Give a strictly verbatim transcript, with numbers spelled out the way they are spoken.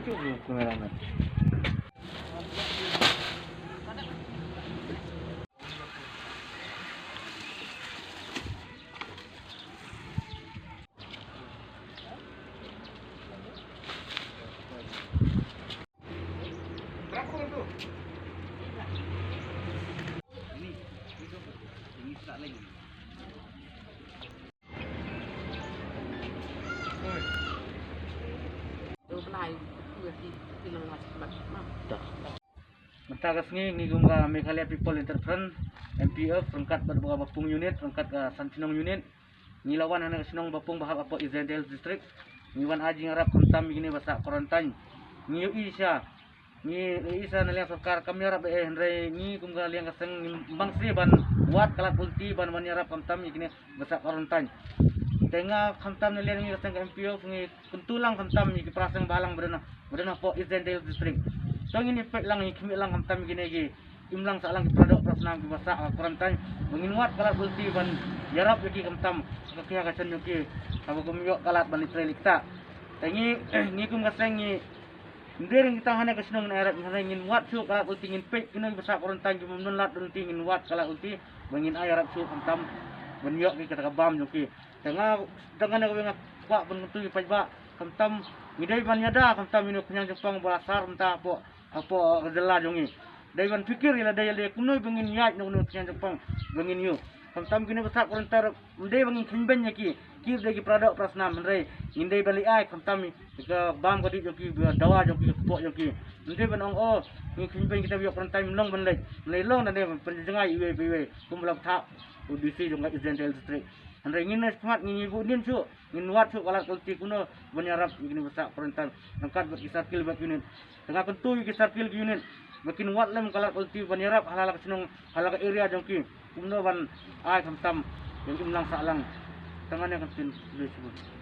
Cuba kameramen. Mynta ka sngi ngi kum ka Meghalaya People Interfront, M P F, ryngkat bad ka Bapung Unit, ryngkat ka San Shnong Unit, ngi la wan ha kane ka shnong Bapung ba hap hapoh East Jaintia Hills District. Ngi wan ai jingïarap khamtam ïa kine ba sah quarantine. Ngi ïohi sha, ngi ïohi sha na liang sorkar kam ïarap eh, hynrei ngi kum ka liang ka seng ngim bang sih ban wad ka lad ka lynti ban wan ïarap khamtam ïa kine ba sah quarantine. Te nga khamtam na liang ngi ka seng ka M P F ngi kyntu lang khamtam ïa ki para seng ba lang ba don, ba don hapoh East Jaintia Hills District. To ngin ïa peit lang, ïa khmih lang khamtam ïa kine ki imlang sahlang ki para doh para snam ki ba sah quarantine, ba ngin wad ka lad ka lynti ban ïarap ïa ki khamtam ka, ki ha ka shnong jong ki, haba kum ïoh ka lad ban ïatrei leit ktah. Te ngi, ngi kum ka seng ngi, ym dei ruh ngi tang hane ka shnong, ngin ïarap, hane ngin wad shuh ka lad ka lynti, ngin peit kino ki ba sah quarantine ki bym don lad lynti, ngin wad ka lad ka lynti ba ngin ai ïarap shuh khamtam ban ïoh ki kata ka bam jong ki. Te nga, te nga ne kawei nga kwah ban kyntu ïa u paidbah khamtam, ngi dei ban ïada khamtam ïa une u khñiang jingpang ba la sar mynta hapoh, hapoh ka jylla jong ngi. Dei ban pyrkhat ïa lade ïa lade kumno ba ngin ïaid na une u khñiang jingpang ba ngin ïoh. Khamtam kine ba sah quarantine ym dei ba ngin kheiñbeiñ ïa ki, ki dei ki para doh para snam, hynrei ngin dei ban leit ai khamtam ïa ka bam ka dih jong ki, ba dawa jong ki, ka kpoh jong ki. Ym dei ban ong, oh, ngin kheiñbeiñ kita ba ïoh quarantine ym long ban leit. Ym lei long, da dei ban pynjngai iwei pa iwei kum ba la bthah u D C jong ka East Jaintia Hills District. Hynrei ngin ïa sngewthuh, ngin ïa buh nin shuh, ngin wad shuh ka lad ka lynti kumno ban ïarap ïa kine ba sah quarantine ryngkat bad ki circle bad unit. Te nga kyntu ïa ki circle ki unit ba kin wad lem ka lad ka lynti ban ïarap ha la ka shnong, ha la ka area jong ki, kumno ban ai khamtam ïa ki imlang sahlang. Te nga ne ka ktien, khublei shibun.